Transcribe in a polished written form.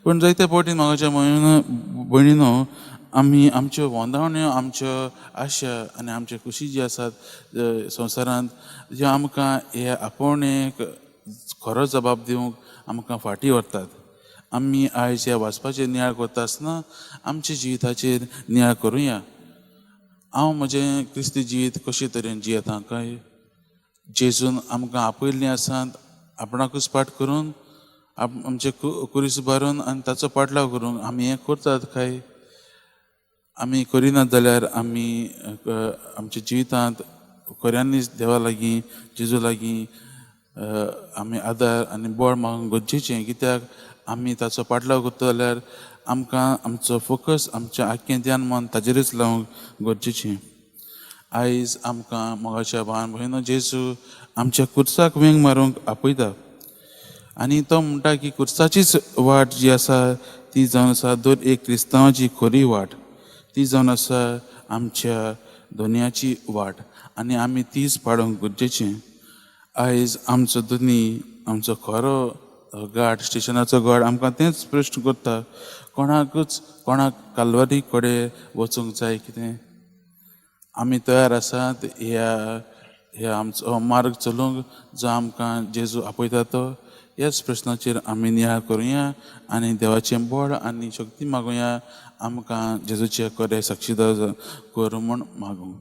पूण जायते फावटी म्हाज्या भयणीनो आमी आमच्यो वोंदावण्यो, आमच्यो आशा आनी आमच्यो खुशी जी आसात संवसारांत, ज्यो आमकां हे आपोवणेक खरो जबाब दिवंक आमकां फाटीं व्हरतात. आमी आयज ह्या वाचपाचेर नियाळ करता आसतना आमच्या जिविताचेर नियाळ करुया. हांव म्हजें क्रिस्ती जिवीत कशे तरेन जियेता काय? जेजून आमकां आपयल्लीं आसात आपणाकूच पाठ करून, आमचे कुरीस बारून आनी ताचो पाटलाव करूंक. आमी हें करतात काय? आमी करिनात जाल्यार आमी आमच्या जिवितांत खऱ्यांनीच देवा लागीं, जेजू लागीं आमी आदार आनी बळ मागूंक गरजेचें, कित्याक आमी ताचो पाटलाव करता जाल्यार आमकां आमचो फोकस, आमचें आख्खें ध्यान मन ताजेरूच लावंक गरजेचें. आयज आमकां मोगाच्या भावान भयणो जेजू आमच्या कुर्साक वेंग मारूंक आपयता आनी तो म्हणटा की कुर्साचीच वाट जी आसा ती जावन आसा दर एक क्रिस्तांवाची खरी वाट, ती जावन आसा आमच्या दोनयाची वाट आनी आमी तीच पाडूंक गरजेचें. आयज आमचो धनी, आमचो खरो गार्ड, स्टेशनाचो गार्ड आमकां तेंच प्रश्न करता, कोणाकूच कोणाक कालवारी कडेन वचूंक जाय कितें? आमी तयार आसात ह्या ह्या आमचो मार्ग चलूंक जो आमकां जेजू आपयता तो? ह्याच प्रश्नाचेर आमी नियाळ करुया आनी देवाचें बळ आनी शक्ती मागुया आमकां जेजूचे खरे साक्षीदार करूं म्हूण मागूंक.